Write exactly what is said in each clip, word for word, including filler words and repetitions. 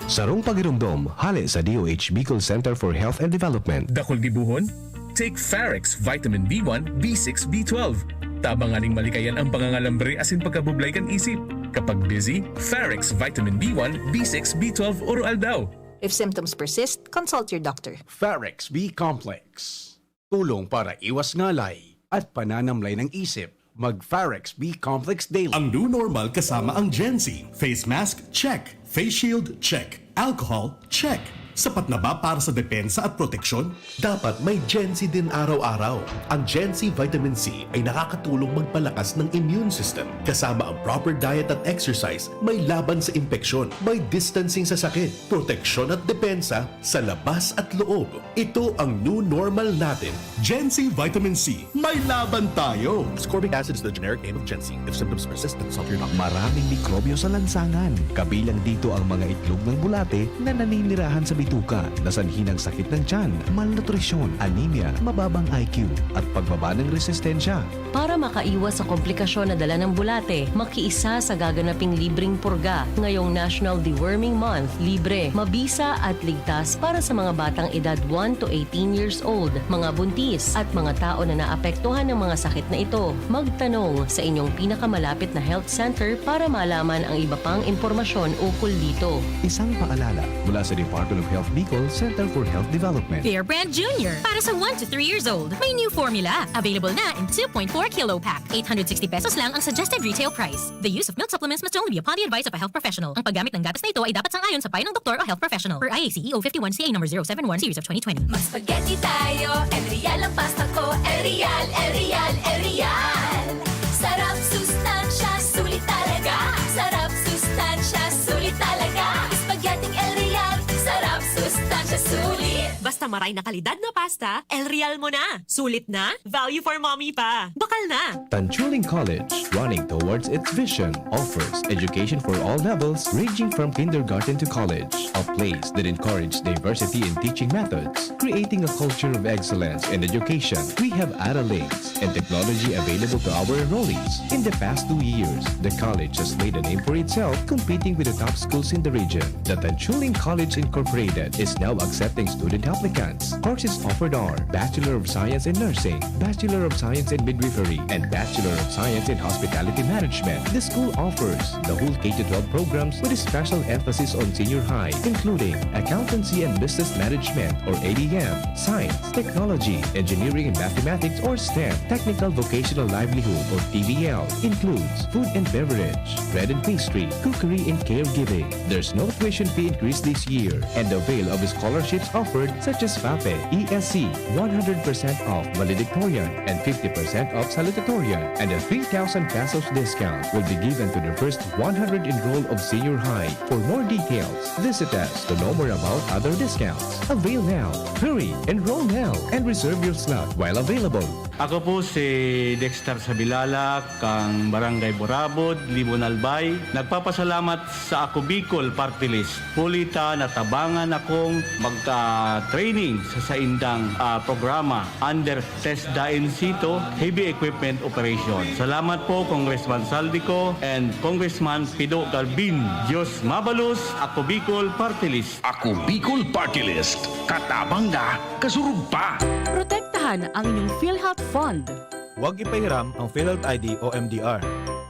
Sarong pagiromdom, hale sa D O H Bicol Center for Health and Development. Dakul gibohon? Take Farex Vitamin B one, B six, B twelve. Tabang nganing malikayan ang pangangalambre asin pagkabublay kan isip. Kapag busy, Farex Vitamin B one, B six, B twelve oro-aldaw. If symptoms persist, consult your doctor. Farex B Complex. Tulong para iwas ngalay at pananamlay ng isip. Mag Farex B Complex Daily. Ang new normal kasama ang Gen Z. Face mask, check. Face shield, check. Alcohol, check. Sapat na ba para sa depensa at proteksyon? Dapat may Gen Z din araw-araw. Ang Gen Z Vitamin C ay nakakatulong magpalakas ng immune system. Kasama ang proper diet at exercise, may laban sa impeksyon, may distancing sa sakit, proteksyon at depensa sa labas at loob. Ito ang new normal natin. Gen Z Vitamin C, may laban tayo! Ascorbic acid is the generic name of Gen Z. If symptoms persist, consult your doctor. Maraming mikrobyo sa lansangan. Kabilang dito ang mga itlog ng bulate na naninirahan sa bituka, na sanhi ng sakit ng tiyan, malnutrisyon, anemia, mababang I Q, at pagbaba ng resistensya. Para makaiwas sa komplikasyon na dala ng bulate, makiisa sa gaganaping libreng purga ngayong National Deworming Month. Libre, mabisa at ligtas para sa mga batang edad one to eighteen years old, mga buntis, at mga tao na naapektuhan ng mga sakit na ito. Magtanong sa inyong pinakamalapit na health center para malaman ang iba pang impormasyon ukol dito. Isang paalala mula sa Department of Health Bicol Center for Health Development. Bear Brand Junior para sa one to three years old. May new formula. Available na in two point four kilo pack. Eight hundred sixty pesos lang ang suggested retail price. The use of milk supplements must only be upon the advice of a health professional. Ang paggamit ng gatas na ito ay dapat sang-ayon sa payo ng doktor o health professional. Per I A C E O fifty-one C A number zero seven one series of twenty twenty. Magspaghetti tayo, El Real ang pasta ko. El Real, El Real, El Real. Sarap, sustansya, sulit talaga. Sarap, sustansya, sulit talaga. Spaghetti El Real. Sarap, sustansya, sulit. Basta maray na kalidad na pasta, El Real mo na. Sulit na, value for mommy pa. Bakal na. Tanchuling College, running towards its vision, offers education for all levels, ranging from kindergarten to college. A place that encourages diversity in teaching methods, creating a culture of excellence in education. We have Ara Links and technology available to our enrollees. In the past two years, the college has made a name for itself, competing with the top schools in the region. The Tanchuling College Incorporated is now accepting student applicants. Courses offered are Bachelor of Science in Nursing, Bachelor of Science in Midwifery, and Bachelor of Science in Hospitality Management. The school offers the whole K to twelve programs with a special emphasis on senior high, including Accountancy and Business Management or A B M, Science, Technology, Engineering and Mathematics or STEM, Technical Vocational Livelihood or T V L, includes food and beverage, bread and pastry, cookery and caregiving. There's no tuition fee increase this year, and avail of scholarships offered such as FAPE, E S C, one hundred percent off valedictorian and fifty percent off salutatorian, and a three thousand pesos discount will be given to the first one hundred enrolled of senior high. For more details, visit us to know more about other discounts. Avail now. Hurry! Enroll now and reserve your slot while available. Ako po si Dexter Sabilala, kang Barangay Burabod, Libon Albay. Nagpapasalamat sa Ako Bicol Party List. Huli ta natabangan akong magka-training sa saindang ah, programa under TESDA Incito Heavy Equipment Operation. Salamat po, Congressman Saldico and Congressman Pido Galvin. Diyos mabalos, Ako Bicol Party List. Ako Bicol Party List. Katabang na, kasurog pa. Protektahan ang inyong PhilHealth Fund. Huwag ipahiram ang PhilHealth I D o M D R.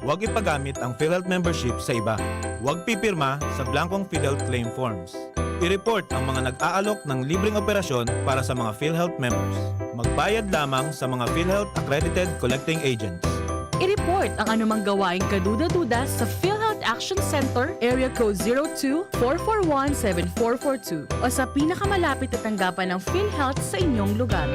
Huwag ipagamit ang PhilHealth membership sa iba. Huwag pipirma sa blankong PhilHealth claim forms. I-report ang mga nag-aalok ng libreng operasyon para sa mga PhilHealth members. Magbayad lamang sa mga PhilHealth accredited collecting agents. I-report ang anumang gawaing kaduda-duda sa PhilHealth Action Center, Area Code zero two, four four one, seven four four two o sa pinakamalapit na tanggapan ng PhilHealth sa inyong lugar.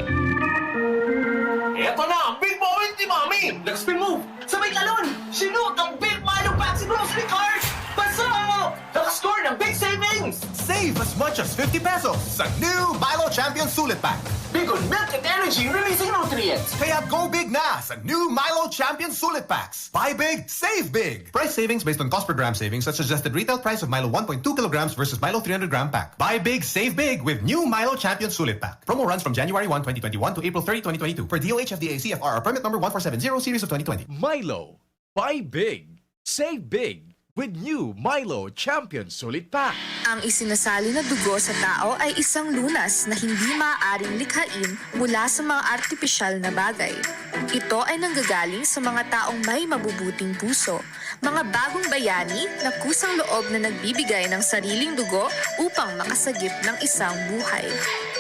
Eto na ang big moment ni Mami! Nag-spin move! Sabay talon! Sinut ang Big Milo Pack sa grocery cart! Pasok! Nakascore ng big savings! Save as much as fifty pesos sa new Milo Champion Sulit Pack! Big on milk and energy releasing nutrients! Kaya go big na sa new Milo Champion Sulit Packs! Buy big, save big! Price savings based on cost per gram savings at suggested retail price of Milo one point two kilograms versus Milo three hundred gram pack. Buy big, save big with new Milo Champion Sulit Pack. Promo runs from January one, twenty twenty-one to April thirty, twenty twenty-two, per D O H F D A C F R or permit number one four seven zero series of twenty twenty. Milo. Buy big. Save big. With new Milo Champion Solid Pack. Ang isinasali na dugo sa tao ay isang lunas na hindi maaaring likhain mula sa mga artipisyal na bagay. Ito ay nanggagaling sa mga taong may mabubuting puso, mga bagong bayani na kusang loob na nagbibigay ng sariling dugo upang makasagip ng isang buhay.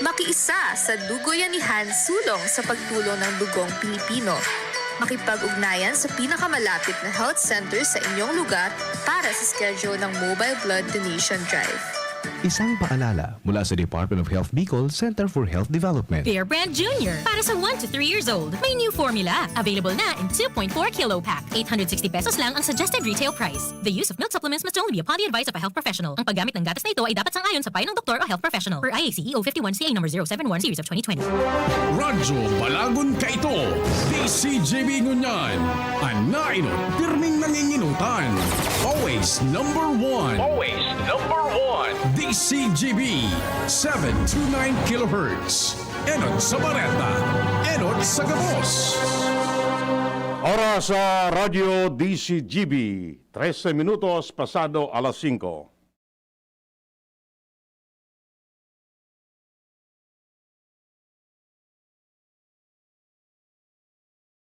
Makiisa sa Dugoyanihan, sulong sa pagtulong ng dugong Pilipino. Makipag-ugnayan sa pinakamalapit na health center sa inyong lugar para sa schedule ng Mobile Blood Donation Drive. Isang paalala mula sa Department of Health Bicol, Center for Health Development. Bear Brand Junior, para sa one to three years old. May new formula. Available na in two point four kilo pack. Eight hundred sixty pesos lang ang suggested retail price. The use of milk supplements must only be upon the advice of a health professional. Ang paggamit ng gatas na ito ay dapat sang-ayon sa payo ng doktor o health professional. Per I A C E O fifty-one C A number zero seven one series of twenty twenty. Radyo Balagon Kaito, D C G B ngunyan. An nainot, pirming nanginginutan. Always number one. Always number one. D C G B, seven two nine kilohertz. Enot sa bareta, enot sa gabos. Oras sa Radyo D C G B, trese minutos pasado alas singko.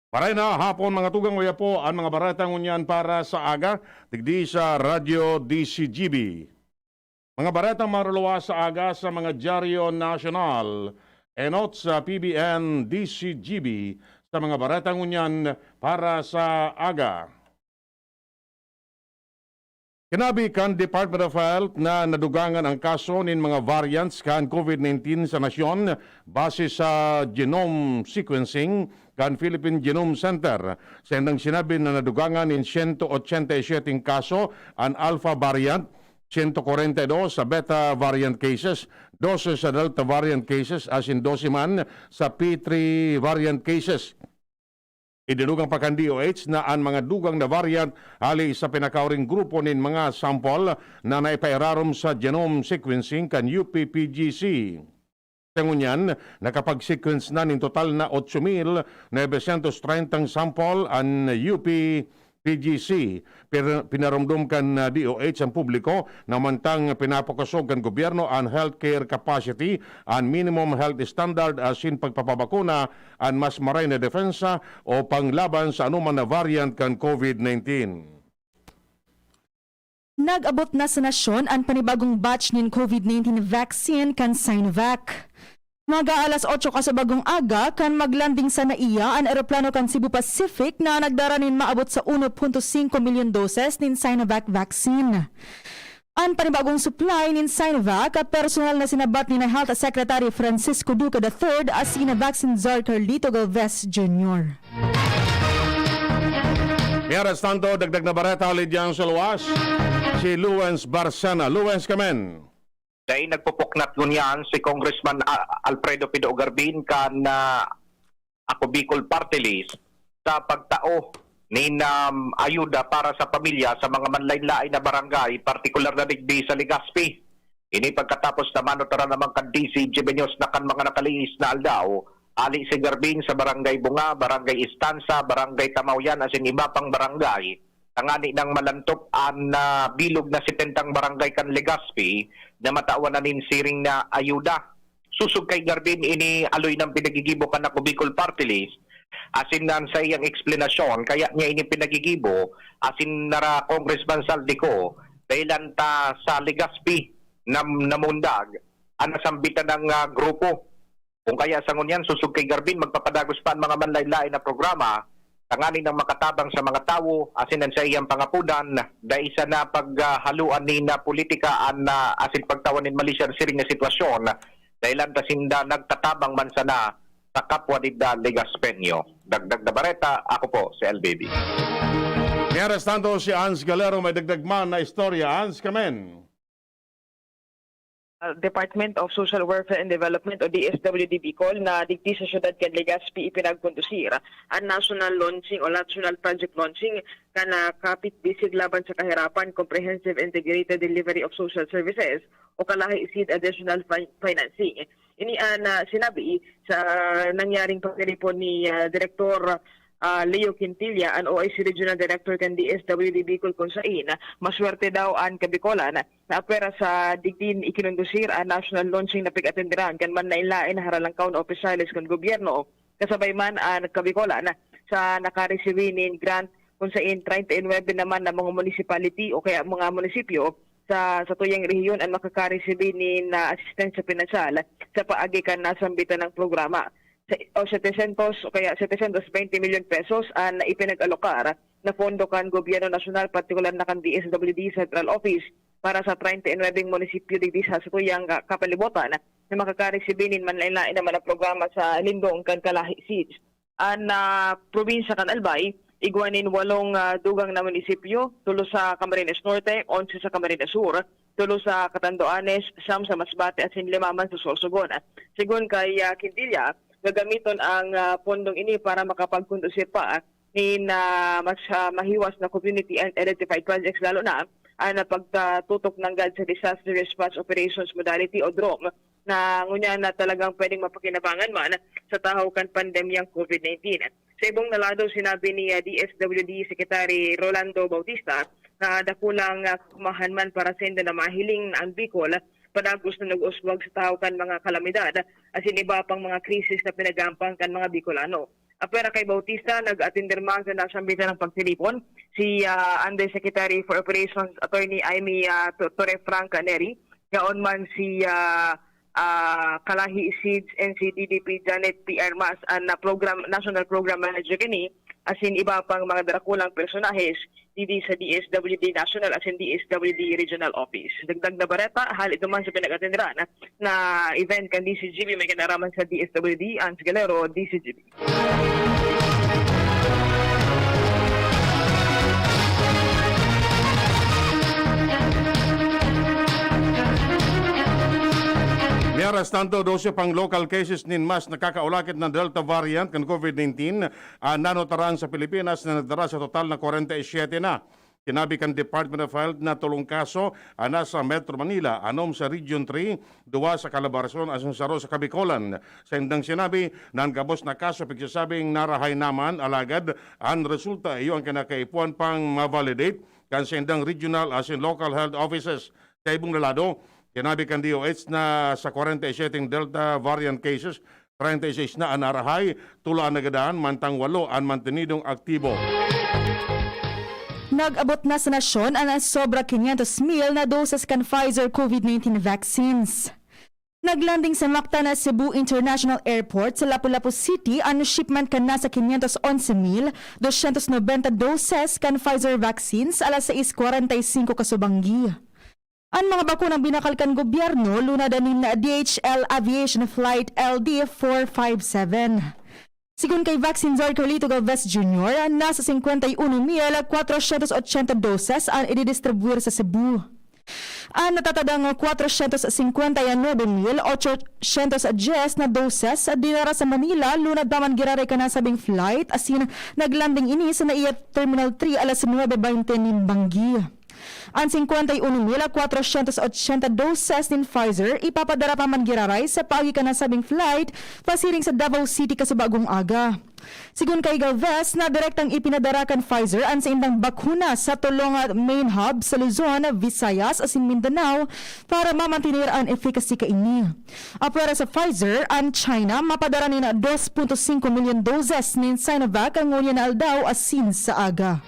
Maray na hapon, mga tugang, uya po an mga bareta ngunyan para sa aga, digdi sa Radyo D C G B. Mga baretang maruluwas sa aga sa mga dyaryo nasyonal, enot sa P B N D C G B sa mga bareta ngunyan para sa aga. Kinabi kan Department of Health na nadugangan ang kaso nin mga variants kan COVID nineteen sa nasyon base sa genome sequencing kan Philippine Genome Center. Saindang sinabi na nadugangan nin siyento otsenta y siyete kaso an Alpha variant, siyento kwarenta y dos sa Beta variant cases, dose sa Delta variant cases, asin dose man sa P three variant cases. Idinugang pa kan D O H na an mga dugang na variant hali sa pinakauring grupo nin mga sample na naipairarom sa genome sequencing kan U P P G C. Sa ngunyan, nakapag-sequence na nin total na otso mil novecientos treinta sample an U P P G C. Pir-, pinaromdom kan, ah, D O H ang publiko na mantang pinapakosog kan gobyerno an healthcare capacity, an minimum health standard asin pagpapabakuna, an mas maray na depensa o panglaban sa anoman na variant kan COVID nineteen. Nag-abot na sa nasyon an panibagong batch nin COVID nineteen vaccine kan Sinovac. Mag-aalas otso kasubagong aga kan mag-landing sana iya an eroplano kan Cebu Pacific na nagdara nin maabot sa uno punto singko milyon doses nin Sinovac vaccine. An panibagong supply nin Sinovac, personal na sinabat ni na Health Secretary Francisco Duque the third asin na Vaccine Czar Carlito Galvez Junior. Mientras tanto, dagdag na bareta hali diyan sa luwas, si Luwens Barcena. Luwens, kamen. Dai nagpupuknat ngunyan si Congressman, ah, Alfredo Pido Garbin kan, ah, Ako Bicol Party List sa pagtao nin, um, ayuda para sa pamilya sa mga manlain-lain na barangay, partikular na digdi sa Legazpi. Ini pagkatapos na manutaran naman kan D C G B News na kan mga nakalihis na aldaw, ali si Garbin sa Barangay Bunga, Barangay Estanza, Barangay Tamaoyan, asin iba pang barangay, tangani nang malantop an, ah, bilog na setentang barangay kan Legazpi na matawan na nin siring na ayuda. Sosog kay Garbin, ini aloy nang pinagigibo kan Ako Bicol Party List, asin nan sa iyang eksplanasyon, kaya niya ini pinagigibo, asin nara Congressman Zaldy Co, dahilan ta sa Legazpi na namundag an nasambitan nang, ah, grupo. Kung kaya sa ngunyan, sosog kay Garbin, magpapadagos pa an mga manlain-lain na programa, tanganing nang makatabang sa mga tawo, asin an saiyang pangapodan, dai sana paghaluan nin, ah, politika an, ah, asin pagtawan nin mali siya siring na sitwasyon, dahilan ta sinda nagtatabang man sana sa kapwa ninda Legaspeño. Dagdag na bareta, ako po si L B B. Mientras tanto, si Hans Galero may dagdag man na istorya. Hans, kamen. Ah, Department of Social Welfare and Development o D S W D Bicol na digdi sa siyudad kan Legazpi ipinagkondusir an national launching o national project launching kan, ah, Kapit Bisig Laban sa Kahirapan, Comprehensive Integrated Delivery of Social Services o kalahi seed additional fi-, financing. Ini an, ah, sinabi sa nangyaring pagtiripon ni, ah, Direktor, ah, Leo Quintilla, an O I C Regional Director kan D S W D Bicol, kun sain maswerte daw an Kabicolan na apwera sa digdi ikinondusir an national launching na pig-atenderan kan manlaen-laen na haralangkaw na opisyales kan gobyerno. Kasabay man an Kabicolan sa nakaresibi nin grant, kun sain treinta y nuebe naman na mga municipality o kaya mga munisipyo sa satuyang rehiyon an makakaresibi nin, ah, asistensya pinansyal sa paagi kan nasambitan nang programa. Sa, o setecientos o kaya setecientos veinte milyon pesos an ipinag-alokar na pondo kan gobyerno nasyonal, partikular na kan D S W D Central Office, para sa treinta y nuebe munisipyo digdi sa satuyang, ah, kapalibotan na makakaresibi nin manlaen-laen naman na programa sa lindong kan kalahi seeds. An, ah, probinsya kan Albay igwa nin walong, ah, dugang na munisipyo, tulo sa Camarines Norte, onse sa Camarines Sur, tulo sa Catanduanes, siyam sa Masbate asin lima man sa Sorsogon. Segun kay, ah, Quintilla, gagamiton ang, ah, pondong ini para makapagkondusir pa nin, ah, mas, ah, mahiwas na community and identified projects, lalo na ang, ah, pagtutok nanggad sa Disaster Response Operations Modality o DROM, na ngunyan na talagang pwedeng mapakinabangan man sa tahaw kan pandemyang COVID nineteen. Sa ibong na lado, sinabi ni, ah, D S W D Secretary Rolando Bautista na dakulang, ah, kumahan man para saindo na mahiling na ang Bicol padagos na nag-uuswag sa tahaw kan mga kalamidad asin iba pang mga krisis na pinag-aampan kan mga Bicolano. Apwera kay Bautista, nag-atender man sa nasambitan ng pagtilipon si, ah, Undersecretary for Operations, Attorney Imee, ah, Tu-, Torre Frank Neri, yaon man si, ah, ah, Kalahi Seeds N C D D P Janet P. Armas, an, ah, program, National Program Manager kini, asin iba pang mga darakulang personahes digdi sa D S W D National asin D S W D Regional Office. Dagdag na bareta, hali duman sa pinag-atenderan na event kan D C G B, may kinaraman sa D S W D, Ans Galero, D C G B. Mientras tanto, dose pang local cases nin mas nakakaulakit na Delta variant kan COVID nineteen an nanutaran sa Pilipinas, na nagdara sa total na kwarenta y siyete na. Sinabi kan Department of Health na tolong kaso an nasa Metro Manila, anom sa Region three, duwa sa Calabarzon asin saro sa Kabicolan. Saindang sinabi na an gabos na kaso pigsasabing narahay naman, alagad an resulta iyo an kinakaipuhan pang ma-validate kan saindang regional asin local health offices. Sa ibong na lado, sinabi kan D O H na sa kwarenta y siyete Delta variant cases, treinta y seis na an narahay, tulo an nagadan, mantang walo an mantenidong aktibo. Nag-abot na sa nasyon an sobra quinientos mil na doses kan Pfizer COVID nineteen vaccines. Nag-landing sa Mactan na Cebu International Airport sa Lapu-Lapu City an shipment kan nasa quinientos onse mil doscientos noventa doses kan Pfizer vaccine sa alas sais kwarenta y singko kasubanggi. An mga bakunang binakal kan gobyerno, lunad nin D H L Aviation Flight L D four five seven. Sigon kay Vaccine Czar Carlito Galvez Junior, nasa singkwenta y uno mil kwatrosyentos otsenta doses an ididistribuir sa Cebu. An natatadang kwatrosyentos singkwenta y nuebe mil otsosyentos dyes na doses dinara sa Manila, lunad pa man giraray kan nasabing flight, asin nag-landing ini sa NAIA Terminal three alas nuebe baynte nin banggi. An singkwenta y uno mil kwatrosyentos otsenta doses nin Pfizer ipapadara pa man giraray sa paagi kan nasabing flight pasiring sa Davao City kasubagong aga. Sigon kay Galvez, na direktang ipinadara kan Pfizer an saindang bakuna sa tolong main hub sa Luzon, Visayas asin Mindanao para mamantener an efficacy kaini. Apwera sa Pfizer, an China mapadara nin dos punto singko milyon doses nin Sinovac ngunyan na aldaw asin sa aga.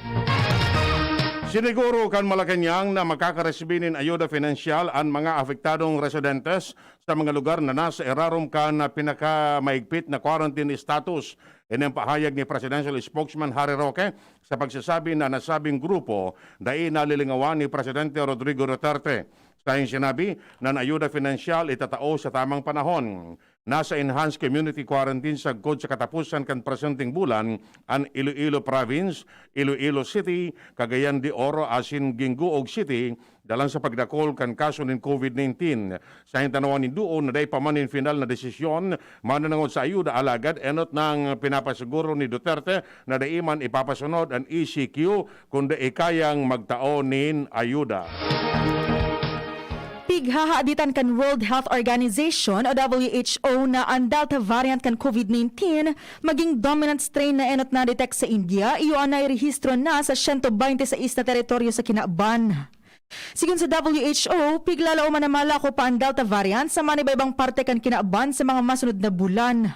Siniguro kan Malacañang na makakaresibi nin ayuda pinansyal an mga apektadong residentes sa mga lugar na nasa irarom kan pinakamaigpit na quarantine status. Ini an pahayag ni Presidential Spokesman Harry Roque sa pagsasabi na nasabing grupo dai nalilingawan ni Presidente Rodrigo Duterte. Sa iyang sinabi na an ayuda pinansyal itatao sa tamang panahon. Nasa enhanced community quarantine sagkod sa katapusan kan presenteng bulan an Iloilo Province, Iloilo City, Cagayan de Oro asin Guinguog City, dalan sa pagdakul kan kaso nin COVID nineteen. Sa tanawan nin duo na dai pa man nin final na desisyon mananangod sa ayuda, alagad enot nang pinapasiguro ni Duterte na dai man ipapasunod an E C Q kundi kayang magtao nin ayuda. Pig Hahaditan kan World Health Organization o W H O na an Delta variant kan COVID nineteen magin dominant strain na enot na-detect sa India, iyo an nairehistro na sa siyento baynte sais na teritoryo sa kinaban. Sigon sa W H O, piglalaoman na malako pa an Delta variant sa manibaybang parte kan kinaban sa mga masunod na bulan.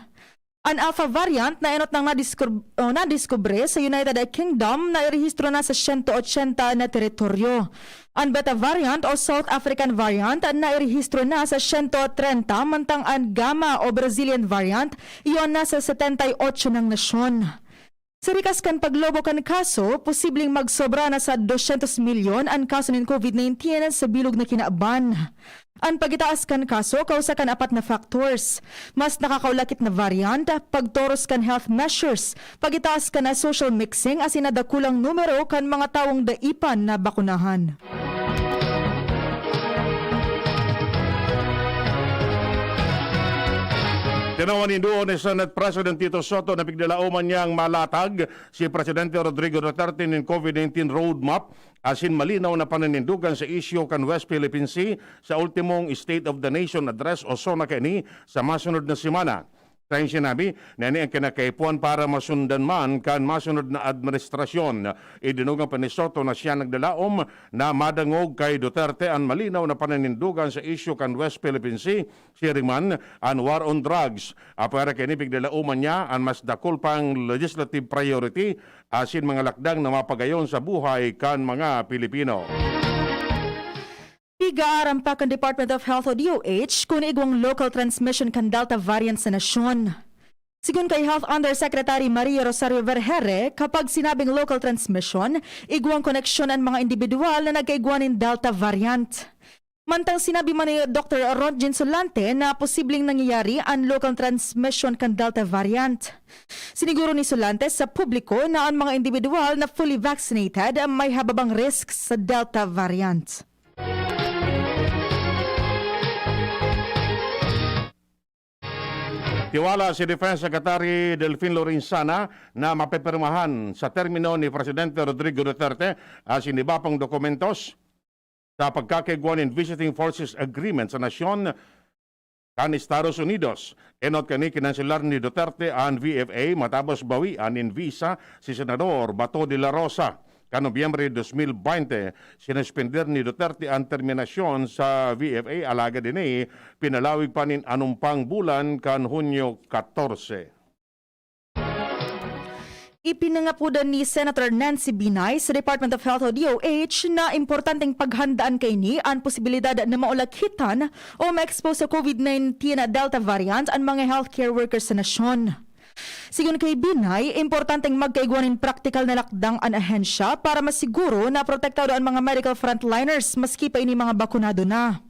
An Alpha variant na enot nang nadiskur-, o nadiskubre sa United Kingdom na irehistro na sa siyento ochenta na teritoryo. An Beta variant o South African variant na irehistro na sa siyento trenta, mantang an Gamma o Brazilian variant iyon na sa setenta y ocho nang nasyon. Sa rikas kan paglobo kan kaso, posibleng magsobra na sa dosyentos milyon an kaso nin COVID nineteen sa bilog na kinaban. An pagitaas kan kaso kausa kan apat na factors: mas nakakaulakit na variant, pagtoros kan health measures, pagitaas kan social mixing asin na dakulang numero kan mga tawong dai pa nabakunahan. Tinawan nindo ni Senate President Tito Sotto na pigdalaoman niyang malatag si Presidente Rodrigo Duterte nin COVID nineteen roadmap asin malinaw na paninindogan sa isyu kan West Philippine Sea sa ultimong State of the Nation Address o SONA kaini sa masunod na semana. Sa iyang sinabi na ini ang kinakaipuhan para masundan man kan masunod na administrasyon. Idinugang pa ni Sotto na siya nagdalaom na madangog kay Duterte an malinaw na paninindogan sa isyu kan West Philippine Sea, siring man an war on drugs. Apwera kaini, pigdalaoman niya an mas dakul pang legislative priority asin mga lakdang na mapagayon sa buhay kan mga Pilipino. Pig-aaram pa kan Department of Health o D O H kun igwang local transmission kan Delta variant sa nasyon. Sigon kay Health Undersecretary Maria Rosario Vergeire, kapag sinabing local transmission, igwang koneksyon an mga indibidwal na nagkaigwa nin Delta variant. Mantang sinabi man ni Doktor Ronjin Solante na posibleng nangyayari an local transmission kan Delta variant. Siniguro ni Solante sa publiko na an mga indibidwal na fully vaccinated may hababang risk sa Delta variant. Tiwala si Defense Secretary Delfin Lorenzana na mapipirmahan sa termino ni Presidente Rodrigo Duterte asin iba pang dokumentos sa pagkakaigwa nin Visiting Forces Agreement sa nasyon kan Estados Unidos. Enot kani, kinanselar ni Duterte an V F A matapos bawian nin visa si Senador Bato de la Rosa. Kan Nobyembre dos mil baynte, sinuspender ni Duterte an terminasyon sa V F A, alagad ini pinalawig pa nin anumpang bulan kan Hunyo katorse. Ipinangapodan ni Senator Nancy Binay sa Department of Health o D O H na importanteng paghandaan kaini an posibilidad na maulakitan o ma-expose sa COVID nineteen Delta variant an mga healthcare workers sa nasyon. Sigon kay Binay, importanteng magkaigwa nin praktikal na lakdang an ahensya para masiguro na protektado an mga medical frontliners maski pa ini mga bakunado na.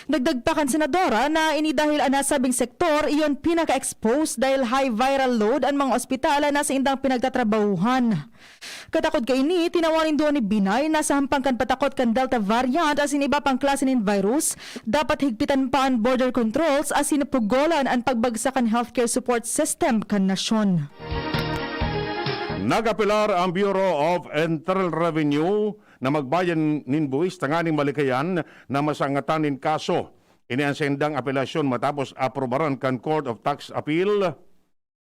Dagdag pa kan senadora na ini dahil an nasabing sektor iyon pinaka-expose dahil high viral load an mga ospital na saindang pinagtatrabahuhan. Katakod kaini, tinawan nin duwa ni Binay na sa hampang kan patakot kan Delta variant asin iba pang klase nin virus, dapat higpitan pa an border controls asin pugolan an pagbagsak kan healthcare support system kan nasyon. Nag-apelar ang Bureau of Internal Revenue na magbayad nin buwis tanganing malikayan na masangatan nin kaso. Ini an saindang apelasyon matapos aprobaran kan Court of Tax Appeal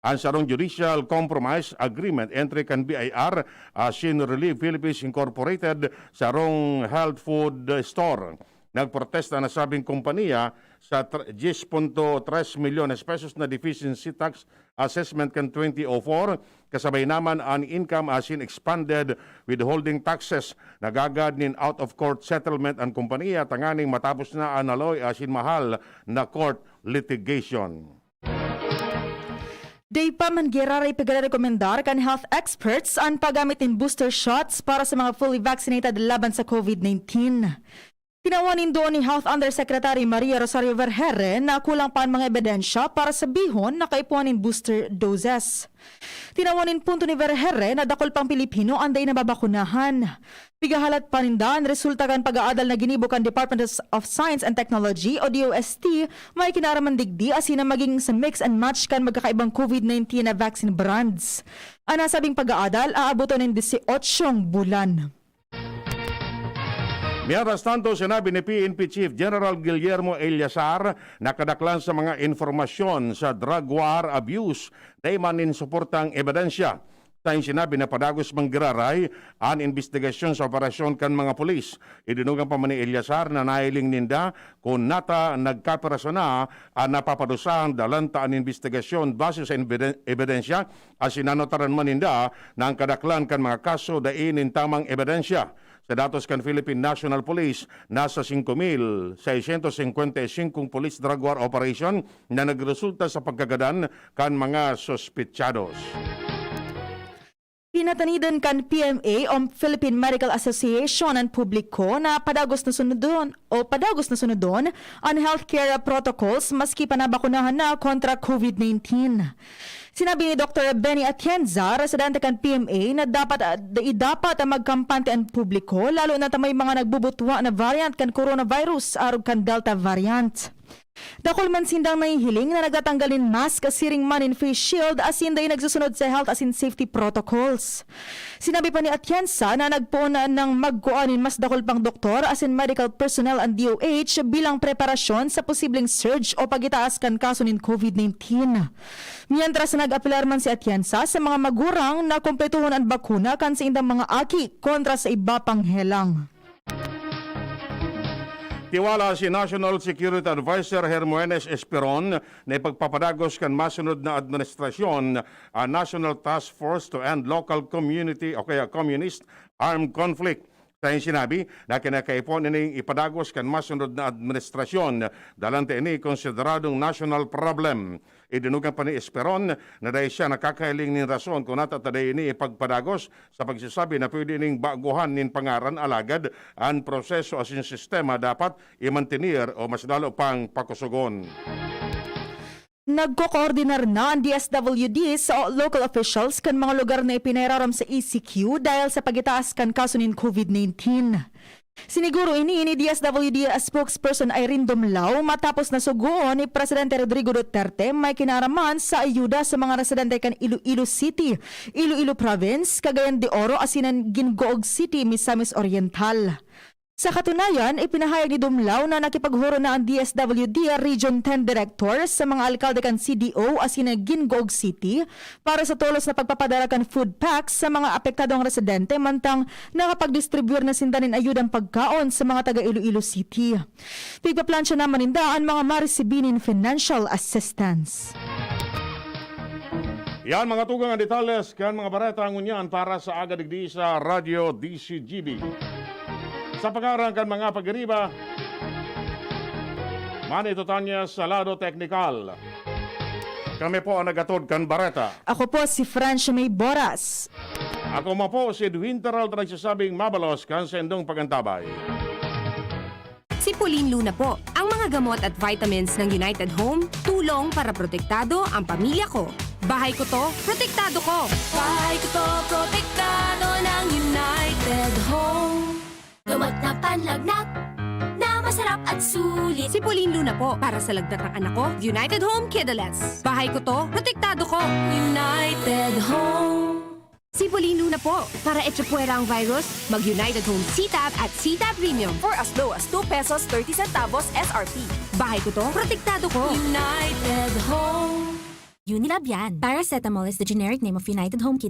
an sarong judicial compromise agreement entre kan B I R asin Relief Philippines Incorporated, sarong health food store. Nagprotesta na sabing kompanya sa tr-, diyes punto tres milyones pesos na deficiency tax assessment kan twenty oh four, kasabay naman an income asin expanded withholding taxes. Nagagad nin out-of-court settlement an kompanya tanganing matapos na an haloy asin mahal na court litigation. Dai pa man giraray pigrerekomendar kan health experts an paggamit nin booster shots para sa mga fully vaccinated laban sa COVID nineteen. Tinawan nin duon ni Health Undersecretary Maria Rosario Vergeire na kulang pa an mga ebidensya para sabihon na kaipuhan nin booster doses. Tinawan nin punto ni Vergeire na dakul pang Pilipino an dai nababakunahan. Pigahalat pa ninda an resulta kan pag-aadal na ginibo kan Department of Science and Technology o D O S T, may kinaaraman digdi asin na magin sa mix and match kan magkakaibang COVID nineteen na vaccine brands. An nasabing pag-aadal aaboton nin disyotsyong bulan. Mientras tanto, sinabi ni P N P Chief General Guillermo Eleazar na kadaklan sa mga informasyon sa drug war abuse, dai man nin suportang ebidensya. Sa sinabi na padagos man giraray an imbestigasyon sa operasyon kan mga pulis. Idinugang pa man ni Eleazar na nahiling ninda kun nata nagkapiraso na an napapadusahan, dalan ta an imbestigasyon base sa ebiden-, ebidensya, asin nanotaran man ninda na an kadaklan kan mga kaso dai nin tamang ebidensya. Sa datos kan Philippine National Police, nasa singko mil seiscientos cincuenta y cinco police drug war operation na nagresulta sa pagkagadan kan mga suspetsados. Pinatanidan kan P M A o Philippine Medical Association an publiko na padagos na sunodon o padagos na sunodon an healthcare protocols maski pa nabakunahan na kontra COVID nineteen. Sinabi ni Doktor Benny Atienza, residente kan P M A, na dapat, ah, dai dapat magkampante an publiko, lalo na ta may mga nagbubutwa na variant kan coronavirus arog kan Delta variant. Dakul man sindang nahihiling na nagtatanggal nin mask, siring man nin face shield, asin dai nagsusunod sa health asin safety protocols. Sinabi pa ni Atienza na nagpoon na nang magkua nin mas dakul pang doktor asin medical personnel an D O H bilang preparasyon sa posibleng surge o pagitaas kan kaso nin COVID nineteen. Mientras, nag-apelar man si Atienza sa mga magurang na kumpletohon an bakuna kan saindang mga aki kontra sa iba pang helang. Tiwala si National Security Advisor Hermogenes Esperon na ipagpapadagos kan masunod na administrasyon an National Task Force to End Local Community o kaya Communist Armed Conflict. Sa iyang sinabi na kinakaipuhan ining ipadagos kan masunod na administrasyon, dalan ta ini konsideradong national problem. Idinugang pa ni Esperon na dai siya nakakahiling nin rason kun nata ta dai ini ipagpadagos, sa pagsasabi na pwede ning baguhan nin pangaran, alagad an proseso asin sistema dapat imantener o mas lalo pang pakusogon. Nagkokoordinar na an D S W D sa local officials kan mga lugar na ipinahirarom sa E C Q dahil sa pagitaas kan kaso nin COVID nineteen. Siniguro ini ni D S W D spokesperson Irene Dumlao matapos na sugoon ni Presidente Rodrigo Duterte may kinaaraman sa ayuda sa mga residente kan Iloilo City, Iloilo Province, Cagayan de Oro asin an Gingoog City, Misamis Oriental. Sa katunayan, ipinahayag ni Dumlao na nakipaghuro na an D S W D Region ten Director sa mga alkalde kan C D O asin Gingoog City para sa tolos na pagpapadara kan food packs sa mga apektadong residente, mantang nakapagdistribuyar na sinda nin ayudang pagkaon sa mga taga Iloilo City. Pigpaplansya naman ninda an mga marisibi nin financial assistance. Yan, mga tugang, ang detalles kan mga bareta ngunyan para sa aga digdi sa Radyo D C G B. Sa pangaran kan mga pag-iriba, Manny Totanya sa lado teknikal. Kami po ang nagatod kan bareta. Ako po si Francia May Boras. Ako man po si Edwin Peralta, nagsasabing mabalos kan saindong pagantabay. Sipulin Luna po. Ang mga gamot at vitamins ng United Home, tulong para protektado ang pamilya ko. Bahay ko to, protektado ko. Bahay ko to, protektado ng United Home. Gamot na panlagnat, na masarap at sulit. Sipulin Luna po, para sa lagnat ng anak ko, United Home Kidalets. Bahay ko to, protektado ko. United Home. Sipulin Luna po, para echapuwera ang virus, mag United Home C-Tab at C-Tab Premium. For as low as two pesos thirty centavos S R P. Bahay ko to, protektado ko. United Home. Unilab yan. Paracetamol is the generic name of United Home Kidalets.